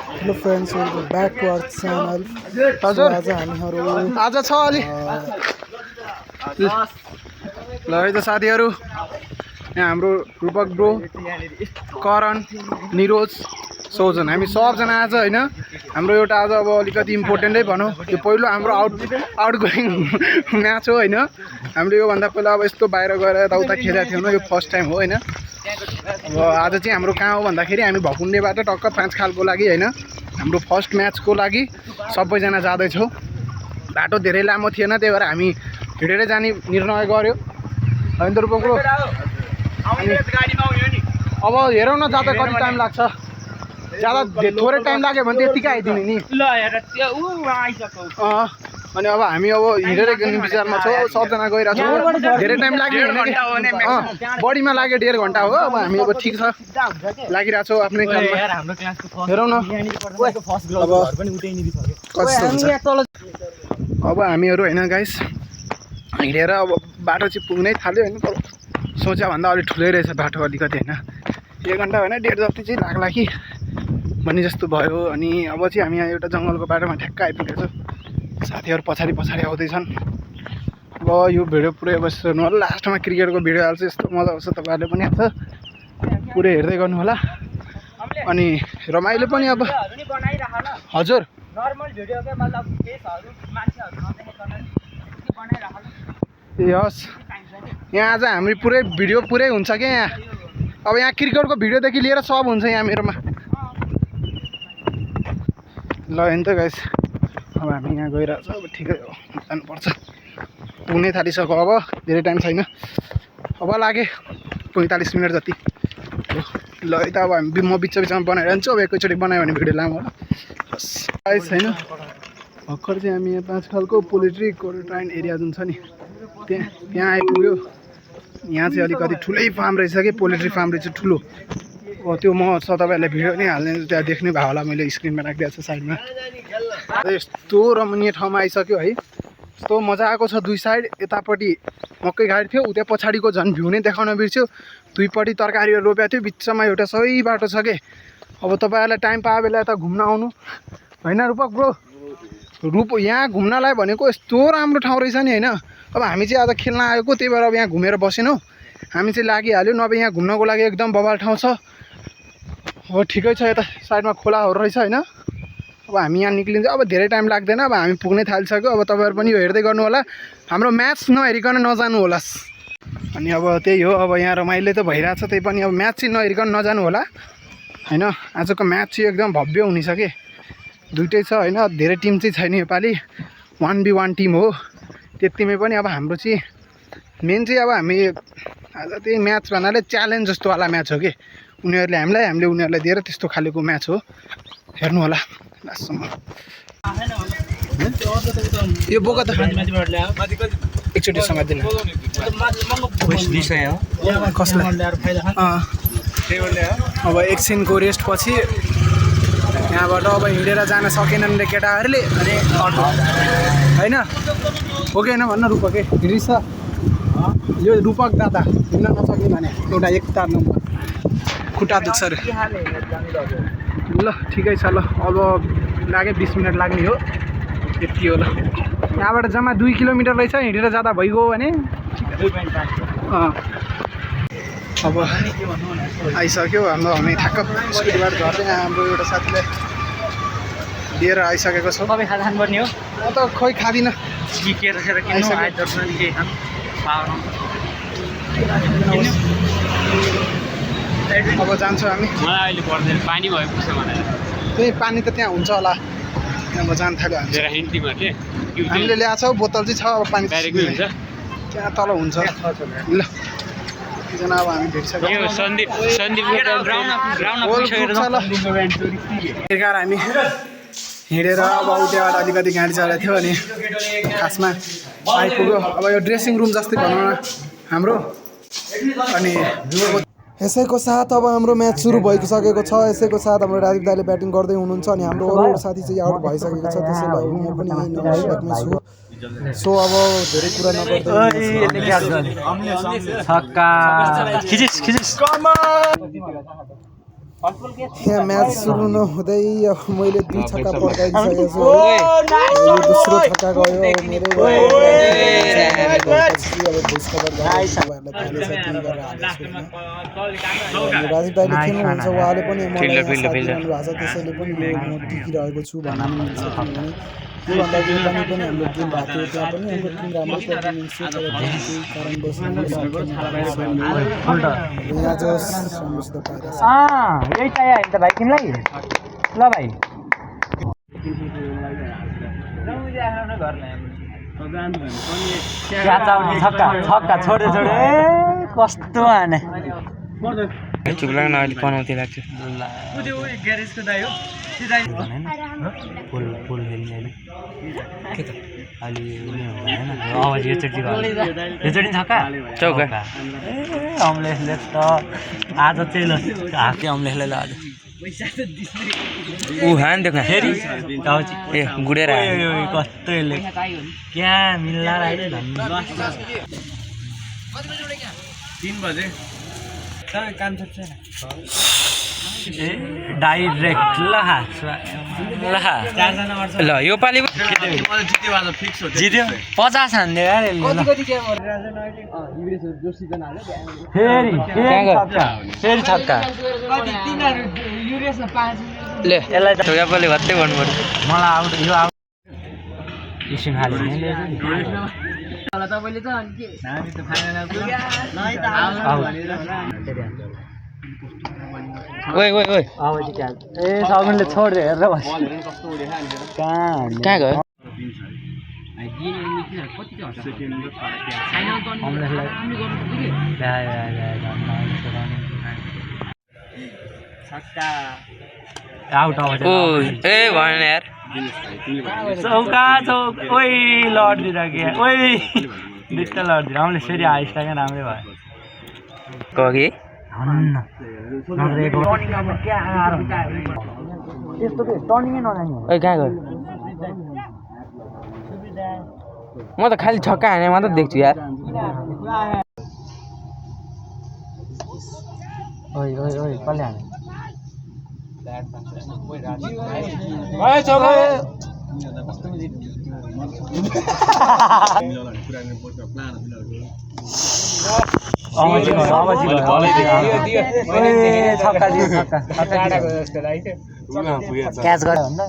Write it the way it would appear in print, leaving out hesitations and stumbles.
Hello friends, welcome back to our channel. हजुर आज हामीहरू आज छ अलि ल है त साथीहरू, यहाँ हाम्रो रूपक ब्रो, करण, निरोज, सोजन, हामी सबजना आज होइन हाम्रो एउटा आज अब अलिकति इम्पोर्टेन्टै भनौँ, यो पहिलो हाम्रो आउटगोइङ म्याच हो होइन। हामीले योभन्दा पहिला अब यस्तो बाहिर गएर यताउता खेलेको थिएनौँ, यो फर्स्ट टाइम हो होइन। अब आज चाहिँ हाम्रो कहाँ हो भन्दाखेरि हामी भकुन्डेबाट टक्क 5 खालको लागि होइन, हाम्रो फर्स्ट म्याचको लागि सबैजना जाँदैछौँ। बाटो धेरै लामो थिएन, त्यही भएर हामी हिँडेरै जाने निर्णय गऱ्यो होइन त रूपक ब्रो। अब हेरौँ न जाँदा कति टाइम लाग्छ, ज्यादा थोरै टाइम लाग्यो भने त्यतिकै आइदिने नि। अनि अब हामी अब हिँडेरै विचारमा छौँ, सबजना गइरहेको छौँ। धेरै टाइम लाग्यो भने बढीमा लाग्यो 1.5 घन्टा हो। अब हामी अब ठिक छ लागिरहेको छौँ आफ्नै काममा, हेरौँ न अब कस्तो हुन्छ। अब हामीहरू होइन गाइस हिँडेर अब बाटो चाहिँ पुग्नै थाल्यो होइन, तर सोचे भन्दा अलिक ठुलै रहेछ बाटो अलिकति होइन। 1 घन्टा होइन 1.5 जति चाहिँ लाग्ला कि भन्ने जस्तो भयो। अनि अब चाहिँ हामी यहाँ एउटा जङ्गलको बाटोमा ठ्याक्क आइपुगेको छौँ, साथीहरू पछाडि पछाडि आउँदैछन्। अब यो भिडियो पुरै अब हेर्नु होला, लास्टमा क्रिकेटको भिडियो हाल्छु, यस्तो मजा आउँछ, तपाईँहरूले पनि आएको पुरै हेर्दै गर्नु होला। अनि रमाइलो पनि अब हजुर ए हस्, यहाँ आज हाम्रो पुरै भिडियो पुरै हुन्छ क्या यहाँ। अब यहाँ क्रिकेटको भिडियोदेखि लिएर सब हुन्छ यहाँ मेरोमा ल होइन त गाइस। अब हामी यहाँ गइरहेको छ, अब ठिकै हो जानुपर्छ, पुग्नै थालिसक्यो, अब धेरै टाइम छैन, अब लागे 45 मिनट जति। ल है त अब हामी म बिच बिचमा बनाइरहन्छु, अब एकैचोटि बनायो भने भिडियो लामो होला। हस् गाइस होइन, भर्खर चाहिँ हामी यहाँ 5 खालको पोल्ट्री क्वारेन्टाइन एरिया जुन छ नि त्यहाँ आइपुग्यो। यहाँ चाहिँ अलिकति ठुलै फार्म रहेछ कि, पोल्ट्री फार्म रहेछ ठुलो। हो त्यो म तपाईँहरूलाई भिडियो नै हाल्ने, त्यहाँ देख्ने भयो होला, मैले स्क्रिनमा राखिदिएको छु साइडमा। यस्तो रमणीय ठाउँमा आइसक्यो है, यस्तो मजा आएको छ। दुई साइड यतापट्टि मकै गाडी थियो, उता पछाडिको झन् भ्यू नै देखाउन बिर्स्यो। दुईपट्टि तरकारीहरू रोपेको थियो, बिचमा एउटा सही बाटो छ कि। अब तपाईँहरूलाई टाइम पाए बेला यता घुम्न आउनु होइन रूपक ब्रो। यहाँ घुम्नलाई भनेको यस्तो राम्रो ठाउँ रहेछ नि होइन। अब हामी चाहिँ आज खेल्न आएको, त्यही भएर अब यहाँ घुमेर बसेनौँ, हामी चाहिँ लागिहाल्यो, नभए यहाँ घुम्नको लागि एकदम बवाल ठाउँ छ। हो ठिकै छ, यता साइडमा खोलाहरू रहेछ होइन। अब हामी यहाँ निक्लिन्छ, अब धेरै टाइम लाग्दैन, अब हामी पुग्नै थालिसक्यो। अब तपाईँहरू पनि यो हेर्दै गर्नु होला, हाम्रो म्याच नहेरिकन नजानु होला। अनि अब त्यही हो, अब यहाँ रमाइलो त भइरहेछ, त्यही पनि अब म्याच चाहिँ नहेरिकन नजानु होला होइन। आजको म्याच चाहिँ एकदम भव्य हुनेछ कि, दुइटै छ होइन, धेरै टिम चाहिँ छैन योपालि, 1v1 टिम हो त्यतिमै पनि। अब हाम्रो चाहिँ मेन चाहिँ अब हामी आज त्यही म्याच भन्नाले च्यालेन्ज जस्तोवाला म्याच हो कि, उनीहरूले हामीलाई, हामीले उनीहरूलाई दिएर त्यस्तो खालेको म्याच हो, हेर्नु होला लास्टसम्म। यो बोका त एकचोटि समात्दिनु कसलाई। अब एकछिनको रेस्ट पछि यहाँबाट अब हिँडेर जान सकेनन् रे केटाहरूले, अनि अटो होइन हो कि होइन भन्न रूपकै हिँडिस। यो रूपक दादा हिँड्न नसक्ने भने एउटा 1 तार नम्बर खुट्टा दुख्छ अरे। ल ठिकै छ, ल अब लाग्यो 20 मिनट लाग्ने हो, यति हो। ल यहाँबाट जम्मा 2 किलोमिटर रहेछ, हिँडेर जाँदा भइगयो भने। अब आइसक्यो हाम्रो, हामी ठ्याक्क स्कुटीबाट झर्दै हाम्रो एउटा साथीलाई लिएर आइसकेको छौँ। तपाईँ खाजा खानुपर्ने हो, म त खोइ खाँदिनँ। अब जान्छौँ हामी, अहिले पर्दैन, पानी भयो पुग्छ भनेर। त्यही पानी त त्यहाँ हुन्छ होला, त्यहाँ जान थाल्यो हामीले ल्याएको छौँ, बोतल चाहिँ छ, अब पानी हुन्छ त्यहाँ तल हुन्छ। ल एकजना अब हामी भेटिसक्यौँ, हामी हिँडेर अब उताबाट अलिकति गाडी चलाएको थियो, अनि खासमा आइपुग्यो। अब यो ड्रेसिङ रुम जस्तै भनौँ न हाम्रो। अनि यसैको साथ अब हाम्रो म्याच सुरु भइसकेको छ। यसैको साथ हाम्रो राजीव दाले ब्याटिङ गर्दै हुनुहुन्छ, अनि हाम्रो अरू साथी चाहिँ आउट भइसकेको छ, त्यसैले म पनि यही नम्बरमा छु। सो अब धेरै कुरा नगर्दै यहाँ म्याच सुरु नहुँदै अब मैले 2 छक्का पड्काइसकेको छु यो दोस्रो छक्का गयो अब मेरै अब भोइस कभर राजीव दाइले खेल्नुहुन्छ उहाँले पनि मलाई साथ दिनुभएको छ त्यसैले पनि म टिकिरहेको छु भन्नु मिल्छ किनभने त्योभन्दा अघि पनि हाम्रो टिम भएको थियो त्यहाँ पनि हाम्रो टिम राम्रो पर्फर्मेन्स थियो तर त्यही कारणवश यहाँ चाहिँ राम्रोसित पाइरहेको छ यही चाहियो नि त भाइ तिमीलाई ल भाइ छक्का छोडे छोडे कस्तो हाने चुप लाग्न अहिले पनाउती लाग्छ फुल खेल्ने अहिले के त अहिले होइन आवाज योचोटि छक्का चौका अम्लेसले त आज चाहिँ ल हाते अम्लेसले ल आज ऊ हान देखा फेरि ए गुडेर कस्तो यसले क्या मिल्ला आइले 3 बजे काम छ डाइरेक्ट ल यो पालि जित्यो 50 हान्दियो यार फेरि छक्का ले यसलाई छोगा पालि भत्तै गर्नु पर्यो मलाई आउट यो आउट इसिन हाल्ने तपाईले त अनि के हामी त फाइनल ओइ ओइ ओइ ए सगुनले छोड्यो हेरेर बस कहाँ गयो आउट आउँछ ओ ए भएन यार चौका चौक ओइ लड्दिएर के ओइ बित्ता लड्दिएर आउँले फेरि आइस्टा क्या राम्रै भयो कगी यस्तो के टर्निङै नजाने ओइ कहाँ गयो म त खालि छक्का हाने मात्र देख्छु यार ओइ ओइ ओइ कसले हाने क्याच गरे भन्दा